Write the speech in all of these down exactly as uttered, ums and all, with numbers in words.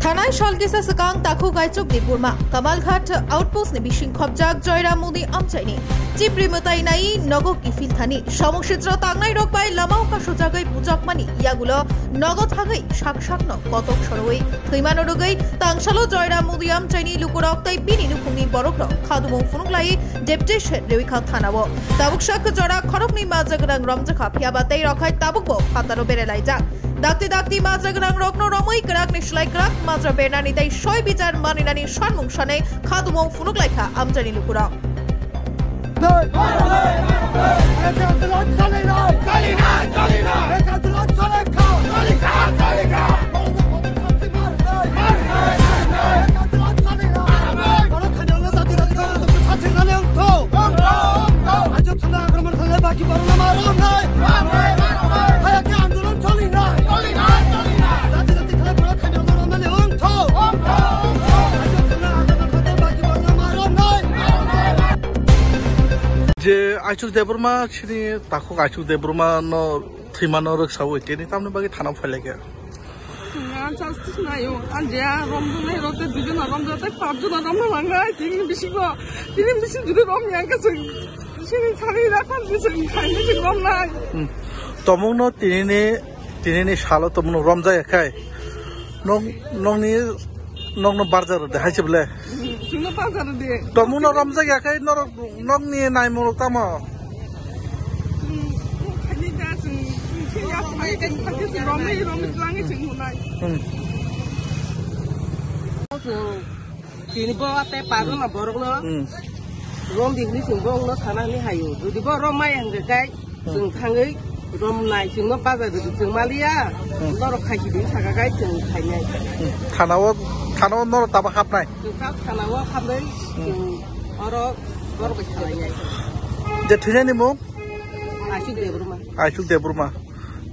Thanai sal kisa swkang Takhuk Aichuk Debbarma, Kamalghat Outpost ni bising khopjak Joyram Modi amchaini chibri mwtai nai nogo kiphil thani, samung sitra tangnai rok bai lamao kasujagwi bujakmani yagulo nogo thangwi sak sakno kotok sorwi thwimano rwgwi tangsalo Joyram Modi amchaini lukurok tei bini nukhungni borokrok khadumung phunuk lai deputation rwikha thanao. Tabuk sak jora khoroknwi majra gwnang romjakha, phiyaba tei rok hai tabukbo phataro berelaijak. Dakti dakti majra gwnang rokno romwi kwrakni slai kwrak majra bernani tei soi bichar maninani sanmung sanai khadumung phunuk laikha amchaini lukurok. Je Aichuk Debbarma, chini Takhuk Aichuk Debbarma no thwimano rwksawi, tini tamni bagwi thana phailaikha. Ang justice naio, ang je romjaknai rok tei duijon romjak tei pachjon romna nangnai, tini bisingo, tini bising jodi romya khe chwng, chini thani rakham bising khaini chwng romnai. Hmm. Tomungno tinini, tinini salo tomungno romjak ya khai. Nong, nongni, nongno barjar de hai se bole. Chwngno barjar de. Tomungno romjak ya khai norok, nongni naimung tamo. Chwng, chwng khaini da chwng, chwng se ya khaini chwng khaini chwng romwi, romwi twlangwi chwng hwnai. Hmm. Chwng tini bo tei pajana borokno Hmm. romdi hwnwi chwng borokno sana hwnwi haio. Jodi bo rommaya hwnkhe kai Hmm. chwng thangwi romnai, chwngno bazar rwdi chwng maliya, Hmm. norok khaisidi saka kai chwng khainai. Hmm. Thanao, thanao norok tabo hapnai? Chwng tak thanao hapnai, Hmm. chwng oro borok bai salainai. Je thwinani mung? Aichuk Debbarma. Aichuk Debbarma.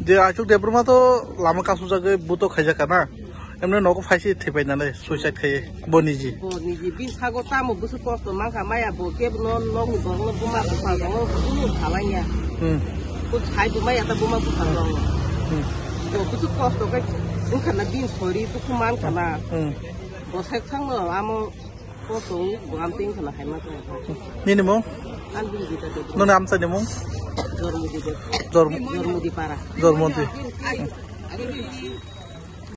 Je Aichuk Debbarma to lama kasujagwi buto khaijak na? Emne nogo phaisi thwipai nani suicide khai bo niji. Bo niji bin sago tamo busu kosto mankha maya bo kebo no nokni borokno buma bupha no buma khalaiya. Hmm. Bo sai buma ya ta buma bupha no. Hmm. Bo busu kosto kai wngkha na bin sori buku mankha na. Hmm. Bo sai thangno amo kosto wngwi bo amtwi wngkha na hai mankha. Nini mung? An bin jita de. Noni amchani mung? Jormudi de. Jorm- Jormudi para. Jormudi. Ai, ai,